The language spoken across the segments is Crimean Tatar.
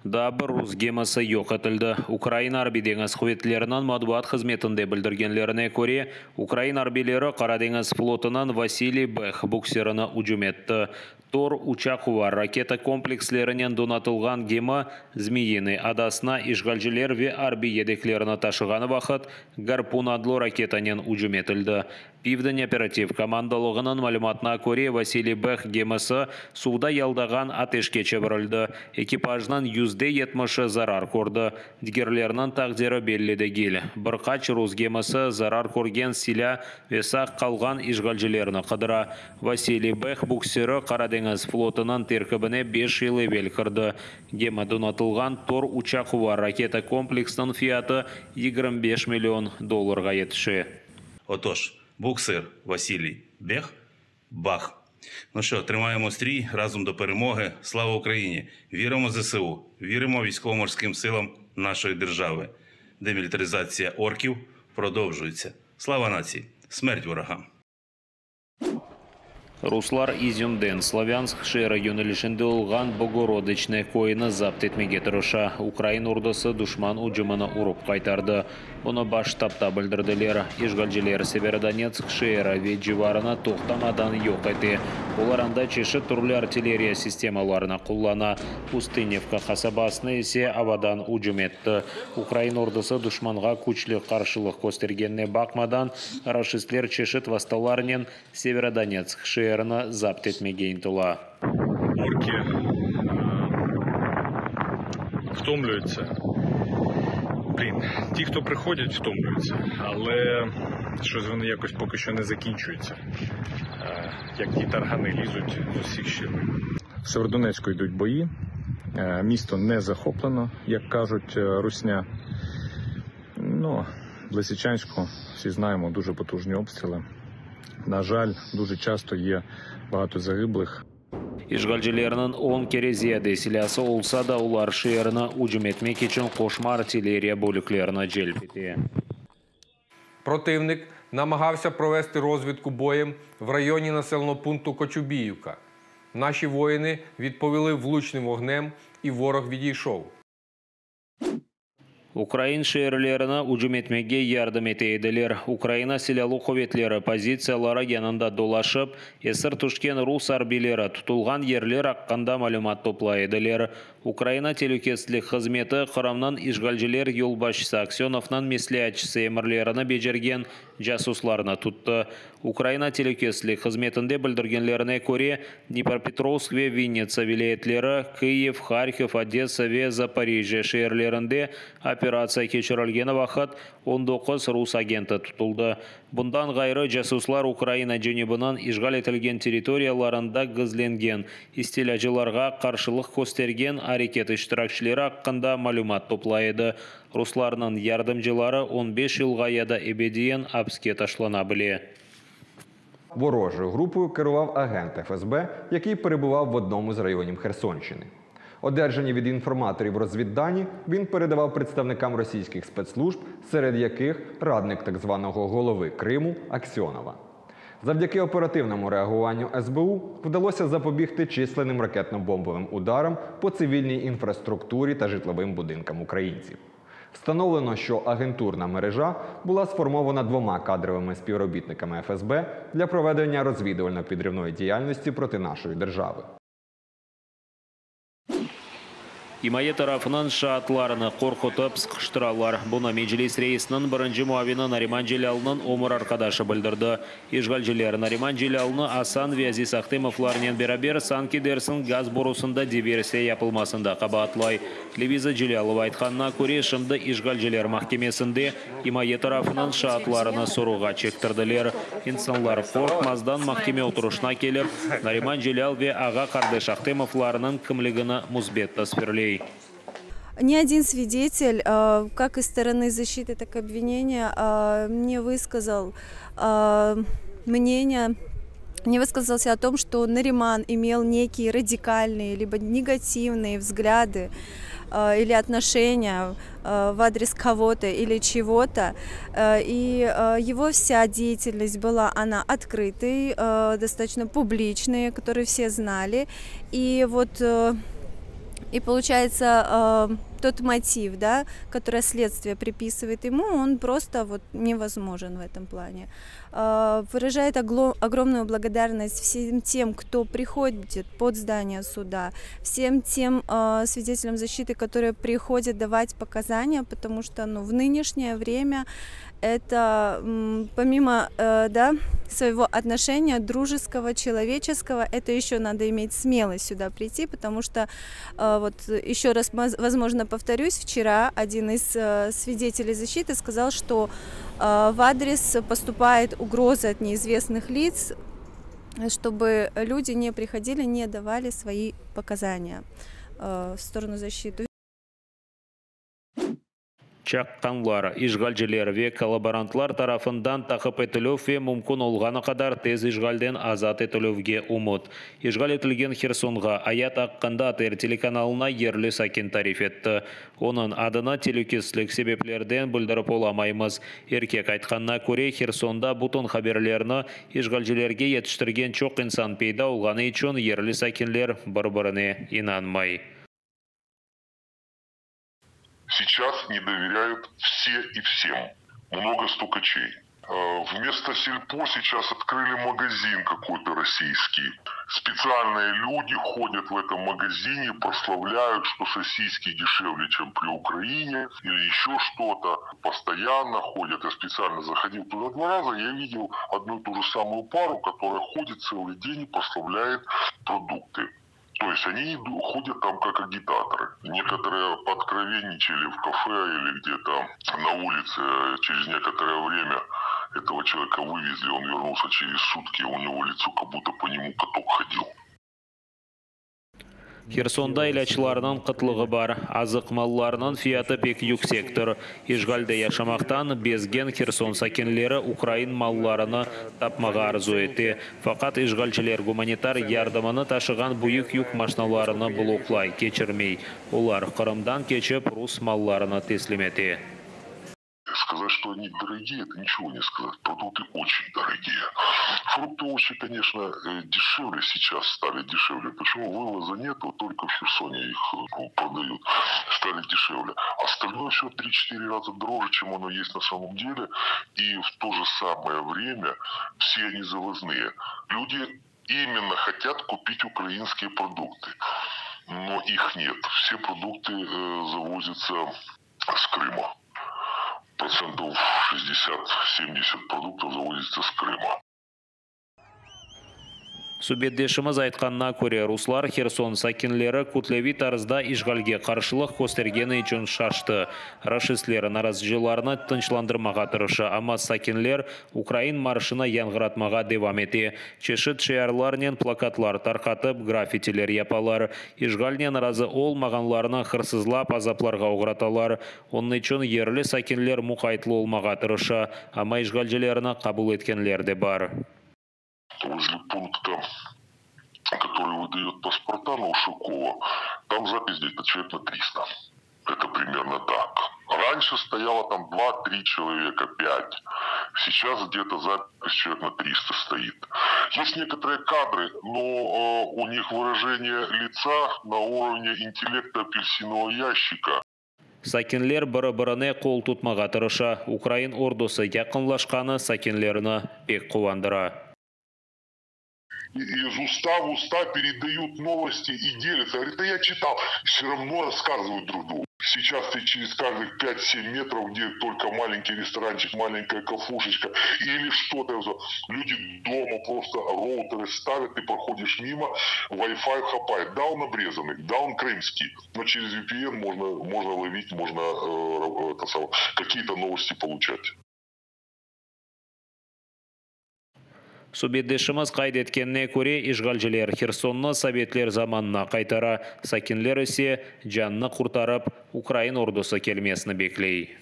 Daa bir rus gemisi yoq etildi. Ukraina Arbiy-deñiz quvetleriniñ matbuat hızmetinde bildirgenlerine köre, ukrain arbiyleri Qara deñiz flotunıñ Vasiliy Beh buksirini ücüm etti. Tor uçaquvar raketa komplekslerinen donatılğan gemi Zmiyinıy adasına işğalciler ve arbiy yedeklerini taşığanı vaqıt Garpun adlı raketanen ücüm etildi. Pivden operativ komandalığınıñ malümatına köre, Vasiliy Beh gemisi suvda yaldağan ateşke çevirildi, ekipajnıñ 70%-i zarar kördi, digerleriniñ taqdiri belli degil. Bir qaç rus gemisi zarar körgen silâ ve sağ qalğan işğalcilerni qıdıra. Vasiliy Beh buksiri Qara deñiz flotunıñ terkibine 5 yıl evel kirdi. Gemi donatılğan Tor uçaquvar raketa kompleksiniñ fiyatı 25 million dollarğa yetişe. Отож, буксир Василій Бех Бах. Ну що, тримаємо стрій разом до перемоги. Слава Україні! Віримо в ЗСУ, віримо військово-морським силам нашої держави. Демілітаризація орків продовжується. Слава нації! Смерть ворогам! Ruslar İzümden Slavânsk şeeri yönelişinde olğan Bogorodıçne köyüni zapt etmege tırışa. Ukrain ordusı duşman ücümini urıp qaytardı. Bunı Baş ştabda bildirdiler. İşğalciler Severodonetsk şeeri ve civarını toqtamadan yoq ete. Olar anda çeşit türlü artilleriya sistemalarını qullana. Ustınivka qasabasına ise avadan ücüm etti. Ukrain ordusı duşmanğa küçlü qarşılıq köstergenine baqmadan, raşistler çeşit vastalarnen Severodonetsk şeerini zapt etmege ıntıla. Орки втомлюються. Блін, ті, хто приходять, втомлюються, але щось вони якось поки що не закінчуються. Як ті таргани лізуть з усіх щілин. В Северодонецьку йдуть бої. Місто не захоплено, як кажуть русня. Ну, в Лисичанську, всі знаємо, дуже потужні обстріли. На жаль, дуже часто є багато загиблих. İşğalcilerniñ 10 kere ziyade silâsı olsa da, olar şeerni ücüm etmek içün qoşma artilleriya bölüklerini celp ete. Противник намагався провести розвідку боєм в районі населеного пункту Кочубіївка. Наші воїни відповіли влучним вогнем, і ворог відійшов. Ukrain şeerlerine ücüm etmege yardım ete ediler. Ukraina Silâlı quvetleri pozitsiyaları yanında dolaşıp, esir tüşken rus arbiyleri tutulğan yerler aqqında malümat toplay ediler. Ukraina telükesizlik hızmeti Qırımnıñ işğalciler yolbaşçısı Aksönovnıñ mesleatçısı emirlerini becergen casuslarnı tuttı. Ukraina telükesizlik hızmetinde bildirgenlerine köre, Dnipropetrovsk ve Vinnitsa vilâyetleri, Kıyiv, Harkiv, Odessa ve Zaporijjâ şeerlerinde operatsiya keçirilgeni vaqıt 19 rus agenti tutuldı. Bundan ğayrı, casuslar Ukraina cenübiniñ işğal etilgen territoriyalarında gizlengen istilâcılarğa qarşılıq köstergen areket iştirakçileri aqqında malümat toplay edi. Ruslarnıñ yardımcıları 15 yılğa ya da ebediyen apiske taşlana bile. Ворожою групою керував агент ФСБ, який перебував в одному з районів Херсонщини. Одержані від інформаторів розвіддані він передавав представникам російських спецслужб, серед яких радник так званого голови Криму Аксьонова. Завдяки оперативному реагуванню СБУ вдалося запобігти численним ракетно-бомбовим ударам по цивільній інфраструктурі та житловим будинкам українців. Встановлено, що агентурна мережа була сформована двома кадровими співробітниками ФСБ для проведення розвідувально-підривної діяльності проти нашої держави. İmaye tarafınıñ şaatlarını qorqutıp sıqıştıralar. Bunı Meclis reisiniñ birinci muavini Nariman Celâlnıñ ömür arqadaşı bildirdi. İşğalciler Nariman Celâlnı Asan ve Aziz Ahtemovlarnen beraber sanki dersiñ gaz borusında diversiya yapılmasında qabaatlay. Leviza Celâlova aytqanına köre, şimdi işğalciler mahkemesinde imaye tarafınıñ şaatlarını sorğuğa çektirdiler. İnsanlar qorqmazdan mahkeme oturışına kelip, Nariman Celâl ve ağa-qardaş Ahtemovlarnıñ kimligini müsbet tasvirley. Ни один свидетель, как из стороны защиты, так и обвинения, не высказал мнение, не высказался о том, что Нариман имел некие радикальные либо негативные взгляды или отношения в адрес кого-то или чего-то. И его вся деятельность была, она открытой, достаточно публичной, которую все знали. И вот. И получается, тот мотив, да, который следствие приписывает ему, он просто вот невозможен в этом плане. Выражает огромную благодарность всем тем, кто приходит под здание суда, всем тем свидетелям защиты, которые приходят давать показания, потому что ну, в нынешнее время это помимо да, своего отношения дружеского, человеческого, это еще надо иметь смелость сюда прийти, потому что, вот еще раз, возможно, повторюсь, вчера один из свидетелей защиты сказал, что в адрес поступает угроза от неизвестных лиц, чтобы люди не приходили, не давали свои показания в сторону защиты. Çaqqanlar, işğalciler ve kollaborantlar tarafından taqip etilüv ve mümkün olğanı qadar tez işğalden azat etilüvge ümüt. İşğal etilgen Hersonğa ayat aqqında ATR telekanalına yerli sakin tarif etti. Onıñ adını telükesizlik sebeplerden bildirip olamaymız. Erkek aytqanına köre, Hersonda bütün haberlerni işğalcilerge yetiştirgen çoq insan peyda olğanı içün yerli sakinler bir-birine inanmay. Сейчас не доверяют все и всем. Много стукачей. Вместо сельпо сейчас открыли магазин какой-то российский. Специальные люди ходят в этом магазине, прославляют, что сосиски дешевле, чем при Украине, или еще что-то. Постоянно ходят. Я специально заходил туда два раза, я видел одну и ту же самую пару, которая ходит целый день и прославляет продукты. То есть они ходят там как агитаторы. Некоторые пооткровенничали в кафе или где-то на улице. Через некоторое время этого человека вывезли, он вернулся через сутки, у него лицо как будто по нему каток ходил. Hersonda ilâclarnıñ qıtlığı bar, azıq mallarınıñ fiyatı pek yüksektir. İşğalde yaşamaqtan bezgen Herson sakinleri ukrain mallarını tapmağa arzu ete. Faqat işğalciler gumanitar yardımını taşığan büyük yük maşnalarını bloklay, keçirmey. Olar Qırımdan keçip rus mallarını teslim ete. Сказать, что они дорогие, это ничего не сказать. Продукты очень дорогие. Фрукты, овощи, конечно, дешевле сейчас стали дешевле. Почему вывоза нету, только в Херсоне их продают. Стали дешевле. Остальное все 3-4 раза дороже, чем оно есть на самом деле. И в то же самое время все они завозные. Люди именно хотят купить украинские продукты, но их нет. Все продукты завозятся с Крыма. Процентов 60-70 продуктов завозится с Крыма. Subetdeşimiz aytqanına köre, ruslar Herson sakinleri kütleviy tarzda işğalge qarşılıq köstergeni içün şaştı. Raşistler narazıcılarnı tınçlandırmağa tırışa, amma sakinler ukrain marşını yañğıratmağa devam ete. Çeşit şiarlarnen plakatlar tarqatıp, graffitiler yapalar. İşğalnen razı olmağanlarnı hırsızlap azaplarğa oğratalar. Onıñ içün yerli sakinler muqaytlı olmağa tırışa, amma işğalcilerni qabul etkenler de bar. Возле пункта, который выдает паспорта на Ушакова, там запись где-то человек на 300. Это примерно так. Раньше стояло там 2-3 человека, 5. Сейчас где-то запись человек на 300 стоит. Есть некоторые кадры, но у них выражение лица на уровне интеллекта апельсинового ящика. Sakinler biri-birine qol tutmağa tırışa. Ukrain ordusı yaqınlaşqanı sakinlerni pek quvandıra. Из уста в уста передают новости и делятся. Говорит, да я читал. Все равно рассказывают друг другу. Сейчас ты через каждых 5-7 метров, где только маленький ресторанчик, маленькая кафушечка или что-то. Люди дома просто роутеры ставят, ты проходишь мимо, Wi-Fi хапает. Да, он обрезанный, да, он крымский, но через VPN можно ловить, можно какие-то новости получать. Subetdeşimiz qayd etkenine köre, işğalciler Hersonnı sovetler zamanına qaytara, sakinler ise canını qurtarıp, ukrain ordusı kelmesini bekley.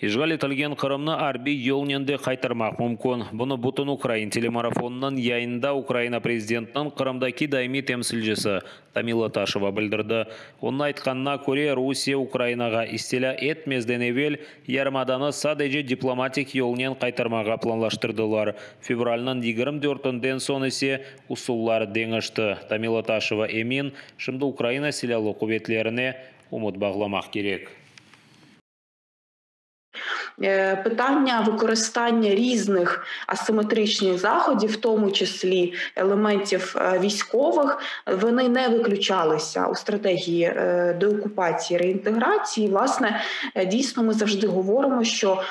İşğal etilgen Qırımnı arbiy yolnen de qaytarmaq mümkün. Bunı Bütünukrain telemarafonınıñ yayınında Ukraina prezidentiniñ Qırımdaki daimiy temsilcisi Tamila Taşeva bildirdi. Onıñ aytqanına köre, Rusiye Ukrainağa istilâ etmezden evel yarımadanı sadece diplomatik yolnen qaytarmağa planlaştırdılar. Fevralniñ 24-inden soñ ise usullar deñişti. Tamila Taşeva emin, şimdi Ukraina Silâlı quvetlerine ümüt bağlamaq kerek. Питання використання різних асиметричних заходів, в тому числі елементів військових, вони не виключалися у стратегії деокупації, реінтеграції. Власне, дійсно, ми завжди говоримо, що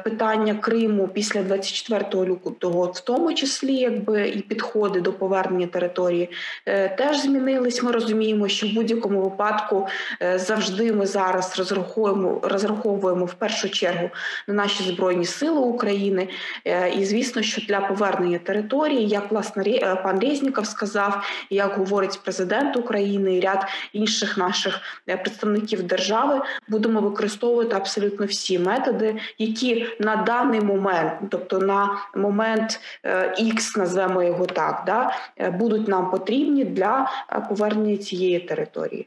питання Криму після 24 лютого, в тому числі, якби і підходи до повернення території теж змінились. Ми розуміємо, що в будь-якому випадку завжди ми зараз розраховуємо, розраховуємо в першу чергу на наші збройні сили України. І звісно, що для повернення території, як власне пан Резніков сказав, і як говорить президент України і ряд інших наших представників держави, будемо використовувати абсолютно всі методи, які на даний момент, тобто на момент X, назвемо його так, да, будуть нам потрібні для повернення цієї території.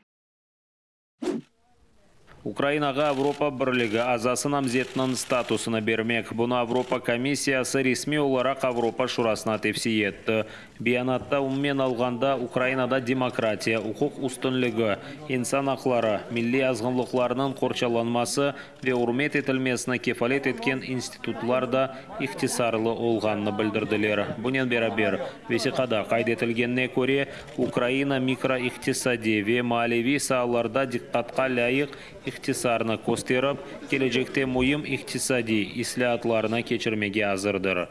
Ukrainağa Avropa Birligi azası namzetiniñ statusını bermek. Bunı Avropa komissiyası resmiy olaraq Avropa Şurasına tevsiye etti. Beyanatta umumen alğanda Ukrainada demokratiya, uquq üstünligi, insan aqları, milliy azğınlıqlarnıñ qorçalanması ve ürmet etilmesini kefalet etken institutlar da ihtisarlı olğanını bildirdiler. Bunen beraber vesiqada qayd etilgenine köre, Ukraina mikroiqtisadiy ve maliyeviy saalarda diqqatqa lâyıq ihtisarnı kösterip, kelecekte müim iqtisadiy islâatlarnı keçirmege azırdır.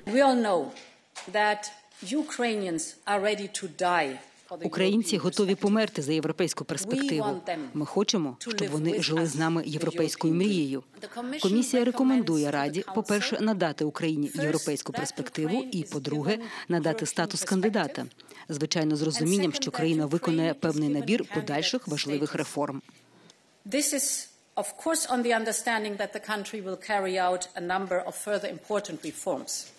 We all know that Ukrainians are ready to die Українці готові померти за європейську перспективу. Ми хочемо, щоб вони жили з нами європейською мрією. Комісія рекомендує Раді, по-перше, надати Україні європейську перспективу, і, по-друге, надати статус кандидата. Звичайно, з розумінням, що країна виконає певний набір подальших важливих реформ. This is, of course, on the understanding that the country will carry out a number of further important reforms.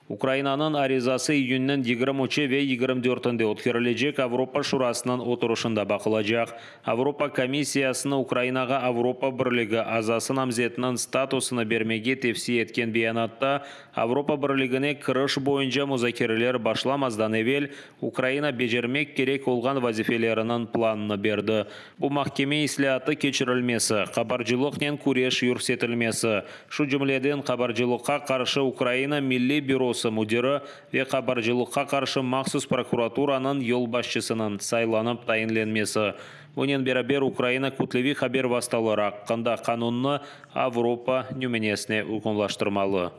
Ukrainanıñ arizası iyünniñ 23 ve 24-ünde ötkerilecek Avropa Şurasınıñ oturışında baqılacaq. Avropa komissiyasını Ukrainağa Avropa Birligi azası namzetiniñ statusını bermege tevsiye etken beyanatta Avropa Birligine kiriş boyunca muzakereler başlamazdan evel Ukraina becermek kerek olğan vazifeleriniñ planını berdi. Bu mahkeme islâatı keçirilmesi, qabarcılıqnen küreş yürsetilmesi, şu cümleden qabarcılıqqa qarşı Ukraina Milliy bürosı müdiri ve qabarcılıqqa qarşı mahsus prokuraturanıñ yolbaşçısınıñ saylanıp tayinlenmesi. Bunen beraber Ukraina kütleviy haber vastaları aqqında qanunnı Avropa nümünesine uyğunlaştırmalı.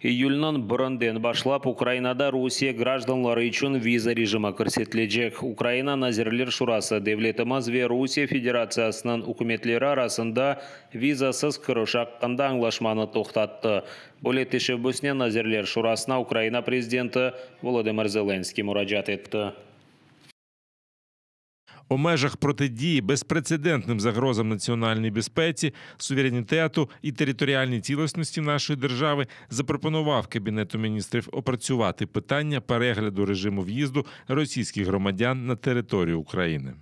İyülniñ birinden başlap Ukrainada Rusiye grajdanları içün viza rejimi kirsetilecek. Ukraina Nazirler Şurası devletimiz ve Rusiye Federatsiyasınıñ ükümetleri arasında vizasız kiriş aqqında añlaşmanı toqtattı. Böyle teşebbüsnen Nazirler Şurasına Ukraina prezidenti Volodımır Zelenskıy muracaat etti. У межах протидії безпрецедентним загрозам національній безпеці, суверенітету і територіальній цілісності нашої держави запропонував Кабінету міністрів опрацювати питання перегляду режиму в'їзду російських громадян на територію України.